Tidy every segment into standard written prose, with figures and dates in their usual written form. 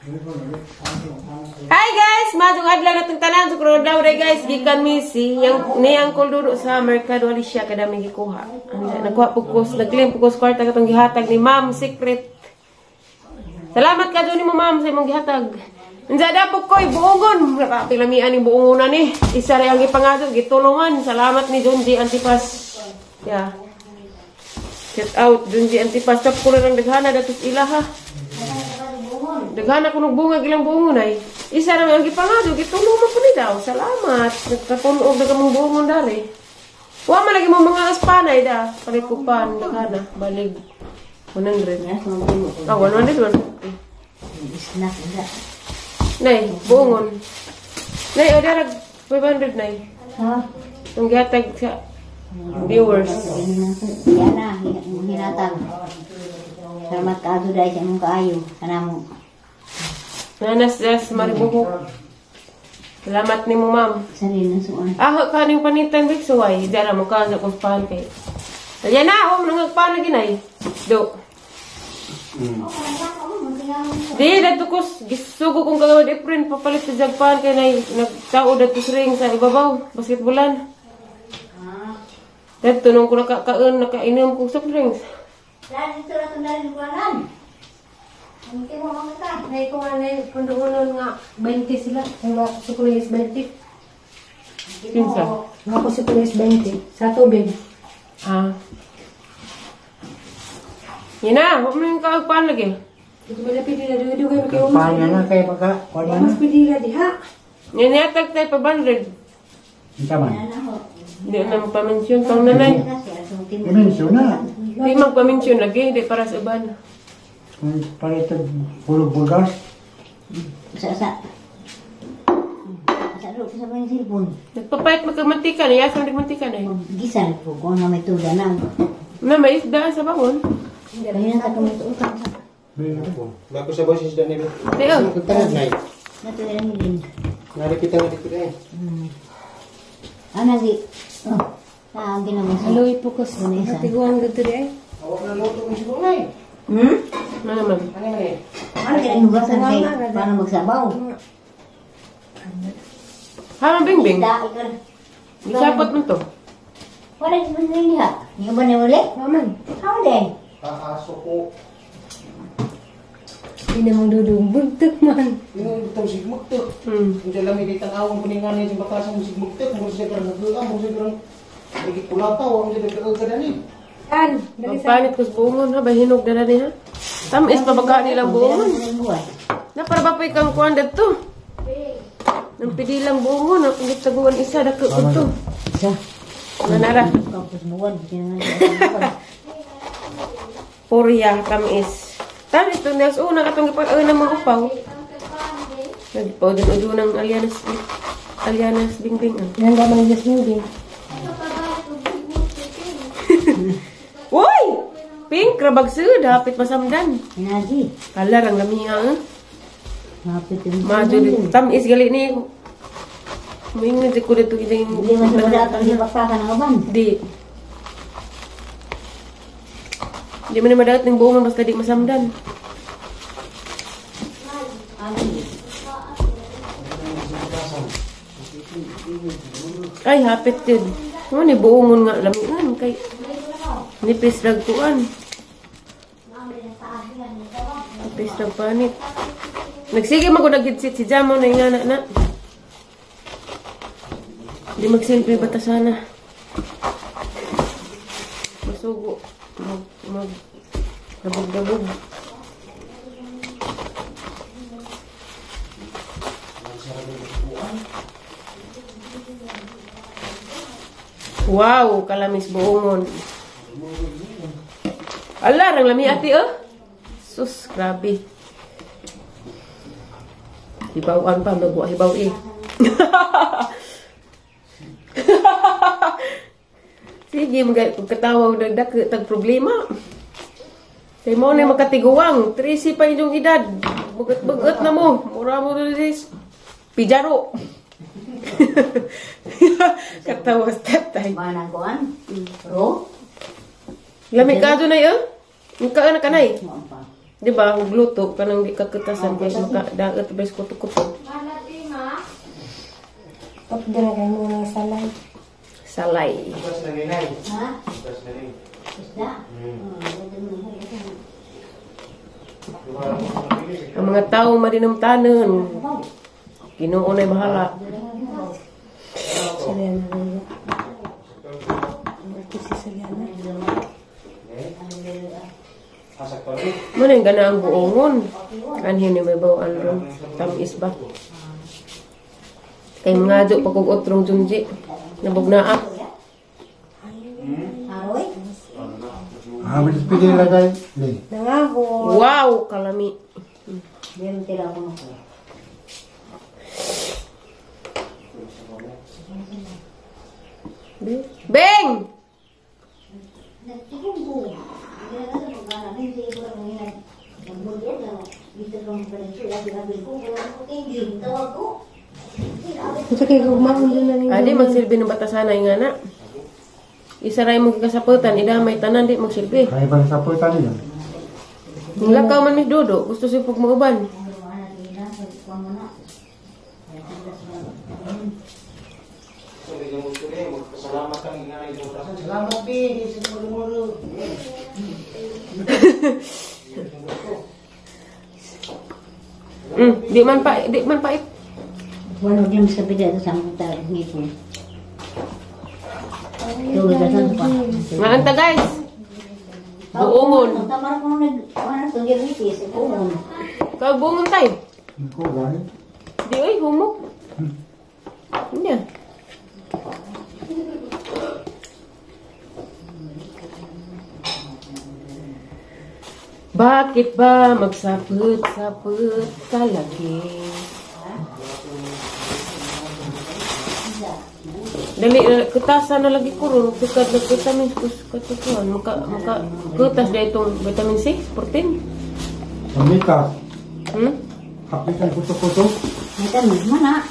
Hi guys, maayong adlaw natong tanan sa karon adlaw day guys, gikan mi si yang ni Uncle Dudo sa Mercado Alicia kada mi gikuha. Anja nagkuha pud ko, nag-claim pud ko sa kwarta katong gihatag ni Ma'am Secret. Salamat ka ni mo, Ma'am, sa imong gihatag. Anja da po koy buongon, nakapilamian ning buongonan ni. Isa ra ang ipangado gitulungan. Salamat ni Junji Antipas. Yeah. Shout out Junji Antipas. Tap ko na ng daghana datos ilaha. Daghana ko bunga ilang buongon ay. Isa ra ang gipangado gitulungan po ni daw. Salamat. Nagkatunog na kamong buongon dare. Wa man lagi mo mga aspanay da. Palit ko pan daghana balig 100. Ah, 100 150. Snack da. Nay, buongon. Nay, o darag 500 nay. Ha? Itong gihatag sa viewers. Yan na, hinatag. Salamat ka dahil sa imong kaayo. Kanamo. Nanas das maribuhok. Salamat ni mo, Ma'am. Sarili na suan. Ah, kaning panitan big suway. Dara mo ka sa kung pan kay. Ayan na, oh, nangagpan na ginay. Do. Di, dato ko, gisugo kong kagawad Efren, papalit sa jagpan kay nay, nagtao dato sa ring sa ibabaw, basketballan. Dato, nung ko nakakaon, nakainom kong soft drinks. Dahil dito na itong dahil buwanan. Ang timo mga ka. Nay ko nga nay punduunon nga 20 sila. Ang mga kusukulis 20. Kinsa? Mga kusukulis 20 sa tubig. Ah. Yan na, huwag mo yung kaagpan lagi. Dito ba na pwede na dugay kayo Kampanya na kay baka wala na. Mas pwede na diha. Yan yatag tayo 500. Unsa man? Hindi na magpamensyon pang nanay. Dimensyon na. Hindi magpamensyon lagi, hindi para sa uban. Kung palit og pulog bugas. Sa sa ro sa mga cellphone. Nagpapait magkamantika na, yasan nagmantika na eh. Gisan ko kung ano may tuda na. Na, may isda sa bawon. Kaya na sa utang sa. Bago sa boses na nila. Di oh. Pagtanad na. Nato na hilin. Narikita nga dito eh. Ana di. Oh. Ang ginawa sa. Aloy po ko sa katiguan dito di ay. Awak na luto mo siguro na eh. Ano naman? Ano man eh? Ano kaya hugasan kay paano magsabaw? Ha, mabingbing. Isda, ikaw. Gisapot mo to. Wala sa mga diha. Yung ba na uli? Maman, How din? Aaso ko. hindi na mong dudong buntot man. Yung itong sigmugtok. Hindi alam hindi tanawang kuningan niya sa bakasan mo sigmugtok. Mo siya karang nagluang, mo siya karang nagigkulataw, mo siya nagkaagad ni. Kan, dali sa Magpanit ko sa buongon ha, bahinog na ni ha. Tamis pa baka nilang buongon. Na para ba pa ikang kuan dito? Nang pidilang buongon, ang pagitaguan isa dako ko to. Isa. Nanara. Tapos buwan. Purya tamis. Tamis to nes una katong gipag ng mga upaw. Nagpaw din udo ng Alianas Alianas Bingbing. Ah. Yan ba man just moving. Uy! Pink rabag sud hapit masamdan. Inaji. Kalar ang lamiha. Eh. Hapit yung Madyo tamis gali ni. Moingon jud ko dito kijang Hindi man sa wala atang hibaksakan ang uban. Di. Di man na madaot ng buongon basta di masamdan. Ay, hapit yun. Ano ni buongon nga lamian kay nipis ragtuan. Nipis rag panit. Nagsige man ko nag-headset si Jamo na nga na na. Di magsilbi bata sana. Masugo. Mag dabog-dabog. Wow, kalamis buongon. Ala, rang lami ate oh. Sus, grabe. Hibawan pa, magwa hibaw eh. Sige, magkatawa nagdak tag problema. Kay mo na makatiguang, 13 pa inyong edad. Bugat-bugat na mo. Mura mo rin pijaro. Katawas tatay. Manang kuan? Ro? Lami ka doon ay, oh? Ang kaan na kanay. Di ba, ugluto kanang di kakutasan kay maka dagat ba sa kuto-kuto. Pagdala na kayo muna salay. Salay. Ha? Isda? Ang mga tao madinumtanon. Ginoo na'y bahala. Saliana na. Ito si Saliana. Muna yung ganaang buongon. Kanhin ni may bawaan ron. Tamis ba? Kay mga adyo pag otrong junji. Nabugnaa. Aroy? Ah, pili lagay. Nangaho. Wow! Kalami. Meron tira ko na ko. Beng! Ito kay gugmaon din na ninyo. Adi, magsilbi ng batasana nga na. Isaray mo kasaputan, idamay tanan, di magsilbi. Kaya ba sa putan niya? Nilakaw man mis Dodo, gusto siya pag mauban. Salamat kang inanay sa utasan. Salamat, Bi. Di man pait. Wala lang sa bida sa sambutan ngipon. Tugod sa pa. Maanta guys. Buongon. Tamara ko nag ano to diabetes, buongon. Ka buongon tay. Ko gani. Di oy humok. Nya. Bakit ba magsaput-saput ka lagi? Dali, kutasan na lagi ko ron. Tukad na vitamin katukuan. Maka kutas na itong vitamin C, protein. Pamitas. Hmm? Aplikan kuto-kuto. Vitamin, mana?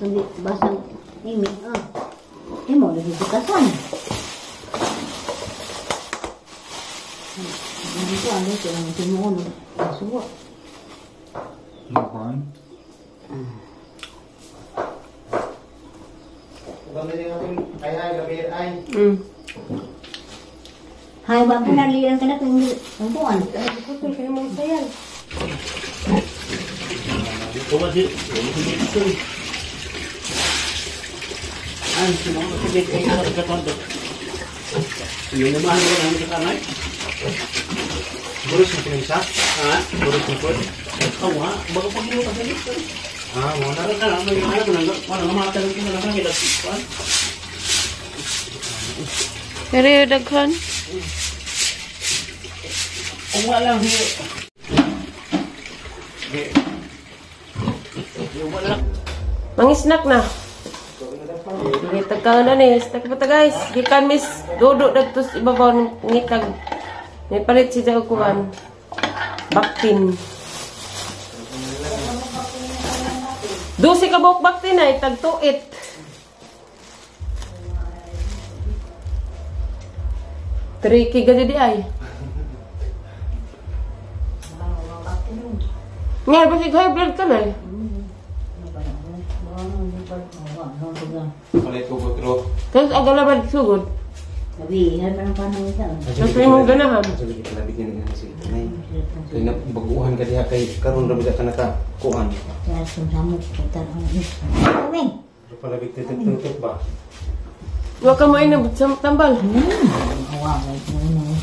Itong basang imi. Oh. Imo, lagi kutasan. Dito, ano ito, ang tinuon. Suwa. Makuan. Hay, ba pinalian ka na kung ang buwan? Kutoy kayo mong sayan. Boris na pinisa? Ha? Boris na po? Oo, baka pag mo kasi. Ah, wala na lang may ano na wala na matagal ko na lang kita. Pero daghan. Kung wala lang. Mangisnak na. Sige, tagka na ni. Tagka pa ta guys. Gikan miss Dodo dagtos ibabaw ng ngitag. May palit si Jago kuan. Baktin. 12 ka buok baktin ay tag 28. Tricky gadi di ay. Nga ba si high blood ka na? Palit ko butro. Tapos agalaban sugod. Gabi, hay man ang panahon sa. Tapos imong ganahan. Sabi ko labig niya na si Tanay. Kay na baguhan ka diha kay karon ra bisa ka naka kuan. Kaya sumsamot ka tanong. Kaming. Palabig tutok ba? Wa ka mo inabot sa tambal. Wa ba mo.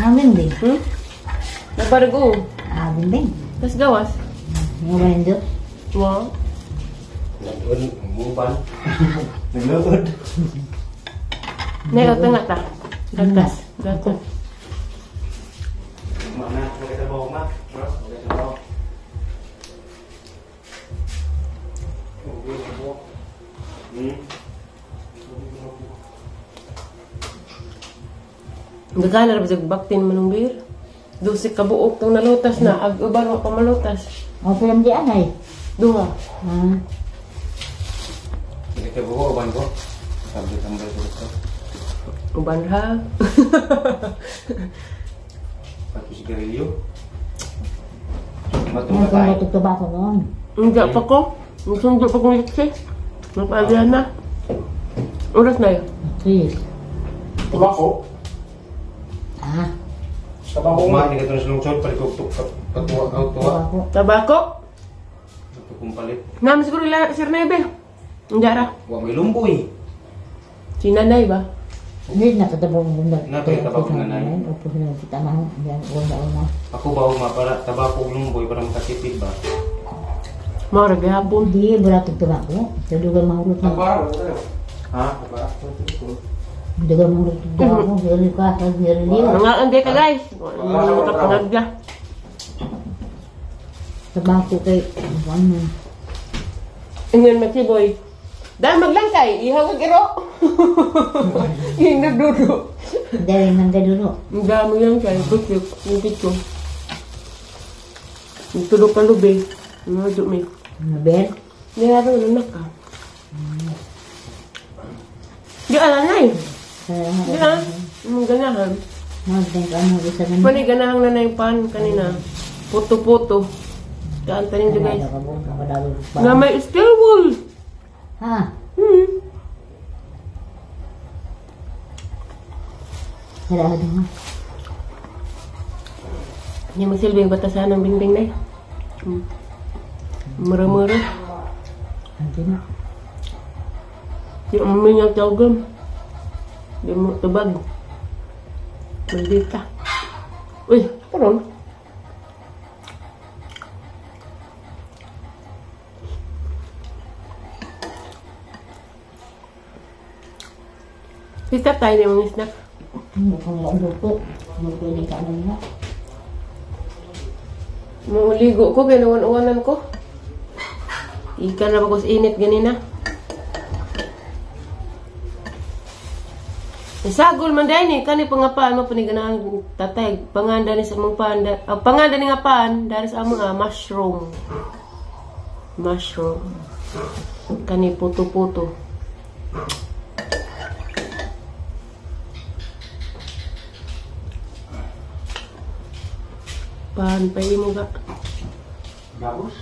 Amin din. Nabargo. Amin din. Tas gawas. Nga ba hindi? Wow. Nagod muban. Nagod. Nay, oto nga ta. Gatas. Gatas. Mana magkatabaw ma? Magkatabaw. Gagana ra ba baktin manong bir? 12 ka buok tong nalutas na ag uban wa pa malutas. O film di anay. Duha. Ha. Magkatabaw uban ko. Tambal-tambal ko. Uban ha. Pati sigarilyo. Matong na tayo. Tabako noon. Hindi pa ko. Nagsundo pa kong litsi. Napalihan na. Oras na yun. Please. Tabako. Ah, Tabako. Kumain ka ito sa lungsod, palikog patuwa, tuwa. tabako. Tabako. Ito kong palit. Namin siguro ila, Sir Nebe. Hindi ara. Wa may lumboy. Si nanay ba? Hindi na katabong bunda. Napakatabako na nanay. Opo, sila kita mahal. Yan, una-una. Ako ba uma para tabako ug lumboy para makatipid ba? Mara gihapon. Hindi, berat tabako. Dugal mahurot na. Tabako. Ha? Dugal mahurot tabako. Dugal ka, dugal liwa. Mga andi ka guys. Mga kapangagla. Tabako kay, ano. Ingon makiboy. Dahil maglangkay, ihawag iro. Yung nagdudo. Dahil nanggadulo. Ang dami lang kay kusik, yung ko. Yung tulog pa lubi. Yung dumi. Mabel? Niharo na naka. Di ala na eh. Di ah. Yung ganahan. Pani ganahan na na yung pan kanina. Puto-puto. Kaan tanin do guys. Nga may steel wool. Ha? Wala nga. Hindi magsilbing batasan ng bingbing na eh. Mura-mura. Hindi na. Di uminyag tawagam. Di mo tubag. Maldita. Uy, parang. Sista tayo ng mga snack. Mukhang luto. Luto din ka ano nila. Muuligo ko, ginawan-uwanan ko. Ika na bagos init ganina. Sagol man dahil ni, kani pangapaan mo paniganahan tatay. Panganda ni sa among panda. Panganda ni nga pan, dari sa among mushroom. Mushroom. Kani puto-puto. Pan, pa imo ga. Gabos?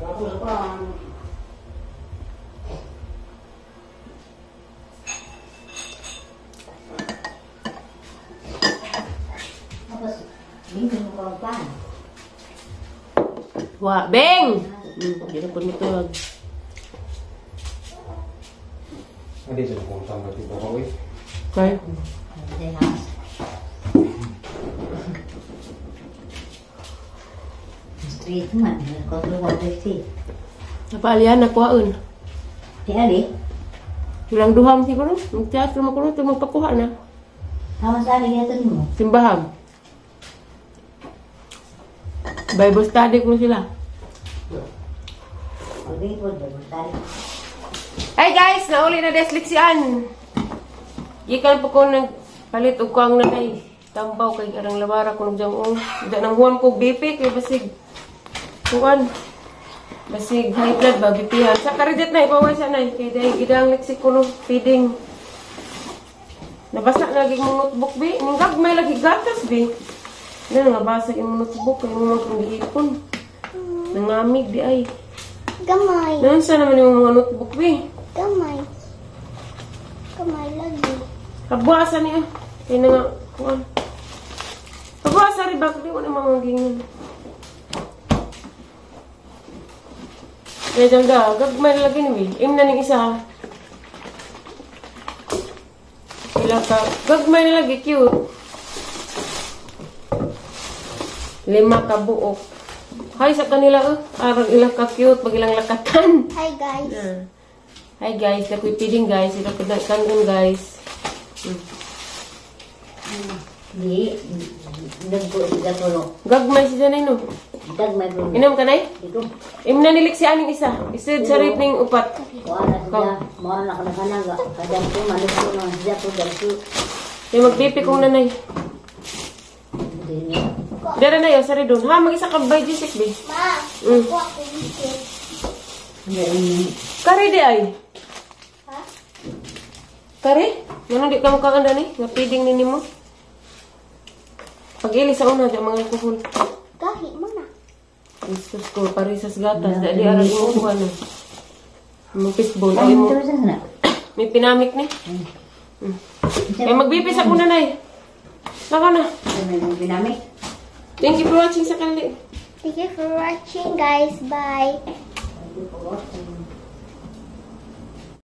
Gabos pa. Tapos, bingin mo ka pan. Wa, Beng! Hindi na po nito. Hindi sa kung saan ba ito ko eh. Okay. Hindi na. Street man, kontrol 150. Napalian na kuhaon. Di ali? Ilang duham siguro. Magteatro mo kuno, magpakuha na. Tama sa ali yaton mo. Simbahan. Bible study ko sila. Bible study. Hi guys, nauli na desliksian. Gikan po ko nagpalit og kuang nanay. Tambaw kay arang labara ko nagjangon. Da nang huwam ko BP kay basig. Kuan. Basig high blood ba BP-han. Sa karidit na ipaway sa nay kay dai gidang leksik ko no feeding. Nabasa na lagi mong notebook bi. Ning gagmay lagi gatas bi. Dili nabasa imong notebook kay imong kung giipon. Nangamig di ay. Gamay. Naunsa naman imong mga notebook bi? Gamay. Gamay lagi. Kabuasa niya. Kaya na nga, kuan. Kabuasa rin ba? Di ko na mga gingon. Kaya dyan ga, gagmay lagi ni Will. Im na ning isa. Ila ka, gagmay lagi, cute. 5 ka buok. Hi sa kanila, oh. Arang ila ka cute, pag ilang lakatan. Hi guys. Hi guys, lakoy feeding guys. Ila ko kanon guys. Di, nagko sila tulo. Gagmay si Janay no. Gagmay bro. Inom ka nay? Ito. Im na nilik si aning isa. Isod sa rate ning upat. Kuha na sila. Mora na kanaganaga. Kadang ko maluto na siya ko dagko. Kaya mag-BP kong nanay. Dara na yun, sari doon. Ha, mag-isa ka by Jessic, be. Ma, kuha ko biscuit. Kare di ay. Ha? Kare? Manong di ka mukha ni? Nga feeding ni mo? Pag-ili sa una, di ang mga alkohol. Gahi mo na. Jesus ko, parisas gatas. Dali, aral mo kuha na. Mga fishball. Ay Ay, mo. ito sa na. May pinamik ni. Eh, magbibis ako na, Nay. Naka na. May mga binamit. Thank you for watching sa kanila. Thank you for watching, guys. Bye. Thank you for watching.